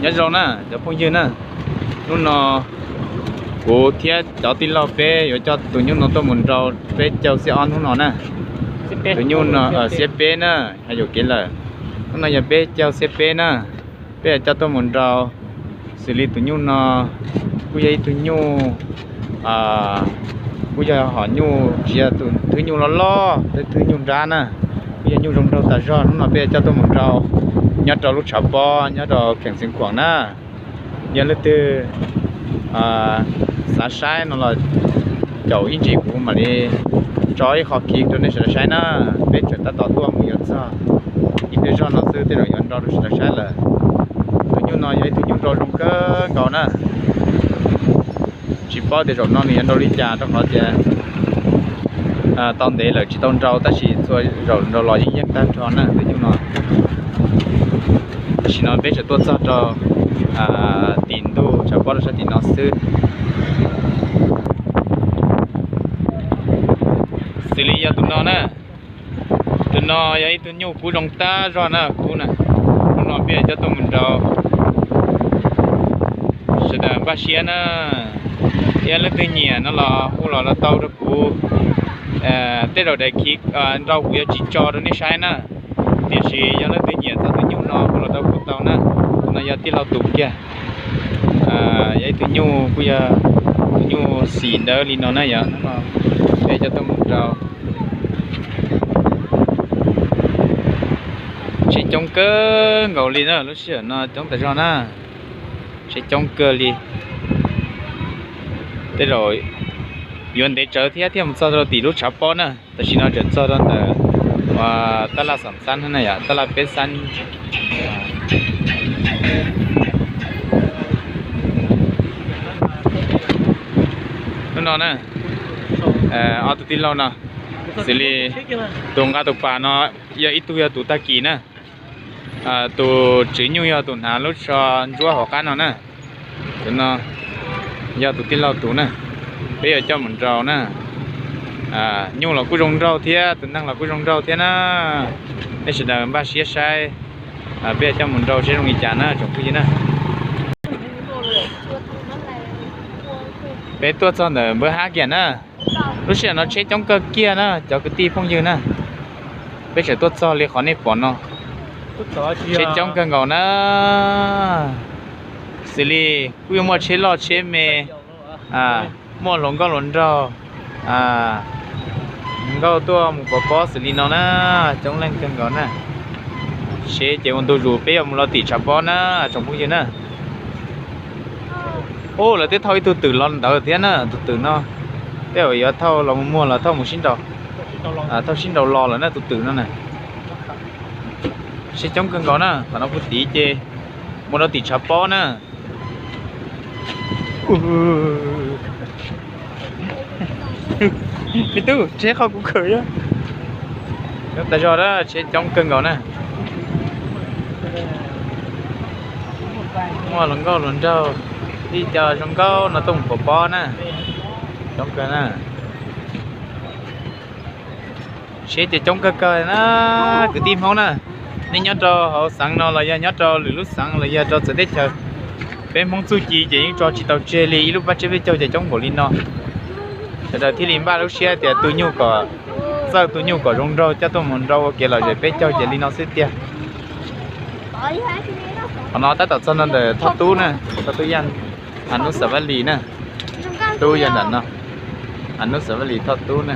Nyob zoo na cov phooj ywg na, hnub no kuv thiab cov tij laug peb yuav coj tus nyuj no tuaj mus nrau peb caug xiab ob hnub no na. Tus nyuj no xiab peb na, hais yuam kev lawm. Hnub no yog peb caug xiab peb na, peb yuav coj tuaj mus nrau. Xws li tus nyuj no kuj yog ib tug nyuj, kuj yog hom nyuj, tsis yog tus thwj nyuj loj loj, tus thwj nyuj nrab na, kuj yog nyuj zoo nraug tas zog. Hnub no peb yuav coj tuaj mus nrau nyob rau lub tshav pob nyob rau kheem xeev khuam na. Yog leej twg xav saib no los caum ib ntsis kuv mam li tso ib qho khi rau nej sawv daws saib na. Peb tseem tab tom tuaj mus yuav txog ib pliag zog no xwb tej zaum yuav nrau rau sawv daws saib lawm. Tus nyuj no yog ib tug nyuj nrau zoo kawg nkaus na. Tsis paub tias zaum no nws yuav nrau li cas rau qhov tias tau ntev lawm tsis tau nrau, tab sis txhua zaum nrau los yeej yeej tag nrho na tus nyuj no. Tam sim no peb tseem tuaj txog rau tim ntug tshav pob rau sab tim no xwb. Xws li yog tus no na, tus no yog ib tug nyuj kub zoo tag zog na, kub na. Hnub no peb yuav coj tuaj mus nrau, sawv daws npaj siab na. Yog leej twg nyiam no los hu los los tau rau kuv. Tej zaum daim khi nrau kuv yuav tsis tso rau nej saib na, tiam sis yog leej twg nyiam txog tus nyuj no hu los rau kuv tau na. Tus no yog tij laug tus kiag. Yog ib tug nyuj kuj yog tus nyuj xim ntawd li no na, yog hnub no peb coj tuaj mus nrau. Tsheb coob kawg nkaus li na, lub sij hawm no coob tas zog na. Tsheb coob kawg li. Tej zaum yuav ntev tsawv thiab thiaj mus txog rau tim lub tshav pob na. Tam sim no tseem txog rau ntawm tab laj xam xab na, yog tab laj peb xab. Hnub no na, ob tug tij laug no, xws li tus nqa tus pas no yog ib tug yog tus tag kis na. Tus tswv nyuj yog tus hnav lub tsho ntsuab hauv qab no na. Tus no yog tus tij laug tus na, peb yuav coj mus nrau na. Nyuj los kuj zoo nraug thiab tus neeg los kuj zoo nraug thiab na. Nej sawv daws npaj siab saib, peb yuav coj mus nrau seb zoo li cas na tsoom phooj ywg na. Peb tuaj txog ntawm npawg hab kiag na. Lub sij hawm no tsheb coob kawg kiag na cov kwv tij phooj ywg na. Peb tseem tuaj txog li qhov nej pom no. Tsheb coob kawg nkaus na. Xws li kuj yuav muaj tsheb loj tsheb me, muaj hluas nkauj hluas nraug, nkauj tuaj mus pov pob xws li no na. Coob leej kawg nkaus na. Seb ces ua ntu zus peb yuav mus rau tim tshav pob na tsoom phooj ywg na. Ub, lawv twb thauj ib tug twm los ntawd thiab na, tus twm no tej zaum yuav thauj los mus muag los thauj mus sib nraus, thauj sib nraus los lawm na tus twm no na. Tsheb coob kawg nkaus na, qhov no puag tid ces mus rau tim tshav pob na. Me tub, tsheb qhov kuv khaws, coob tas zog na, tsheb coob kawg nkaus na. Muaj hluas nkauj hluas nraug, tib co zoo nkauj no tuaj mus pov pob na. Coob kawg na. Seb ces coob kawg kawg na, kwv tij Hmoob na. Nej nyob rau hauv xeev no los yog nyob rau lwm lub xeev los yog rau txawv teb chaws, peb Hmoob txuj ci ces yeej tso tsis tau tseg li, ib lub pab tsiab peb caug ces coob npaum li no. Sawv daws thiaj li npaj lub siab tias tu nyuj kom, txawj tu nyuj kom zoo nraug coj tuaj mus nrau ua kev lom zem peb caug ces li no xwb tiag. Qhov no tab tom txog no ntawm Thoj Tub na, Thoj Tub Yaj, Anub Xav Vaj Lis na. Tub yog ntawm no, Anub Xav Vaj Lis Thoj Tub na.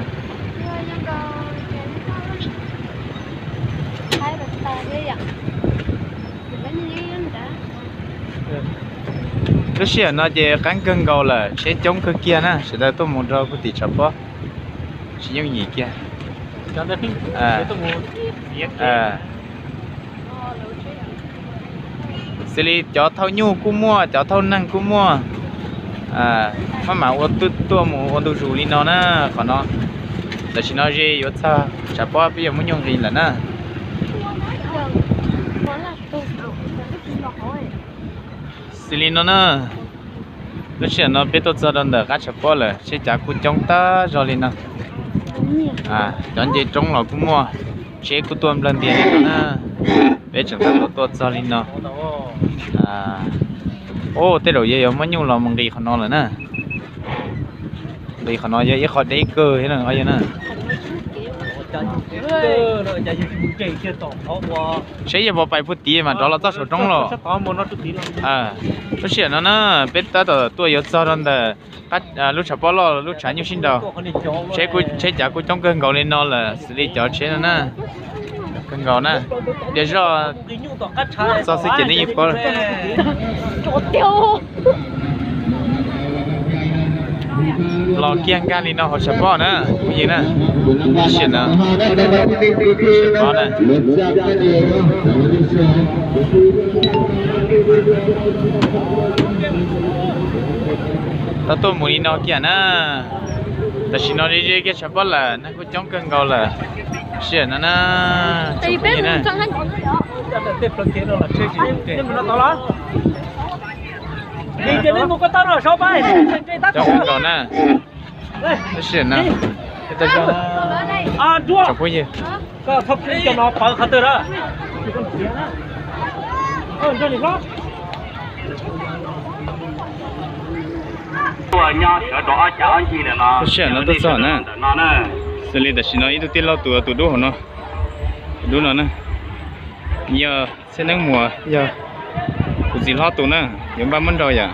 Lub sij hawm no ces qeeb kawg nkaus lawm, tsheb coob kawg kiag na, sawv daws tuaj mus rau puag tim tshav pob, tsis yooj yim kiag. Xws li cov thauj nyuj kuj muaj, cov thauj neeg kuj muaj. Maj mam ua tuaj mus ua ntu zus li no na, qhov no. Tam sim no ze yuav txog tshav pob peb yuav muab nyuj nqis lawm na. Xws li no na, lub sij hawm no peb tuaj txog rau ntawm qab tshav pob lawm, seb cas kuj coob tag zog li no. Cov nce roob los kuj muaj, tsheb kuj tuaj nplawg ntias li no na. Peb tseem tab tom tuaj txog li no. Ua tej zaum yog yuav muab nyuj los mus nqis qhov no lawm na. Nqis qhov no yog ib qho deb kawg thiab na. Seb yog puas pais puag tid mas rov los txoj saum roob los. Lub sij hawm no na peb tab tom tuaj yuav txog rau ntawm lub tshav pob loj lub tshav nyuj sib nraus. Tsheb cav kuj coob kawg nkaus li no lawm xws li cov tsheb no na. Kawg nkaus na. Diav zoj txog xwb ces nej yeej paub. Los kiag nkag li no hauv tshav pob na kuv yeej na. Sim no, sim no na. Tau tuaj mus li no kiag na. Tam sim no ze ze kiag tshav pob lawm, neeg kuj coob kawg nkaus lawm. Sij hawm no na, tsoom phooj ywg na. Coob kawg nkaus na. Tsoom phooj ywg. Lub sij hawm no tuaj txog na, xws li tam sim no ib tug tij laug tus tus dub hauv no, tus dub no na, yog Txhiaj Neeb Muas, yog kuv txiv hlob tus na, yuav npaj muab nrau yom.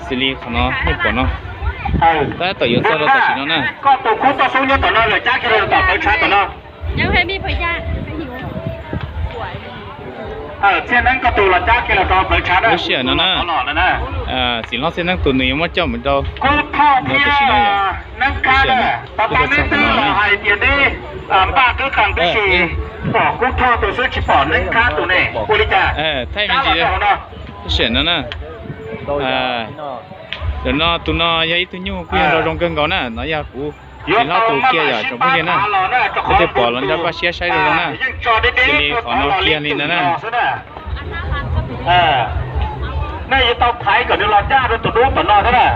Xws li qhov no nej pom no, tab tom yuav txog rau tam sim no na. Lub sij hawm no na, txiv hlob Txhiaj Neeb tus nws yuav muab coj mus rau, rau tam sim no yom. Lub sij hawm no, thaij me ntsis, lub sij hawm no na. Ntawm no tus no yog ib tug nyuj kuj yog nrau zoo kawg nkaus na, no yog kuv txiv hlob tus kiag yom tsoom phooj ywg na. Kuv thiaj pom los nrog koj siab saib zoo zoo na. Xws li qhov no kiag li no na. Nej yuav tau thaiv kom nws los caj rau tus dub tom no thiab na.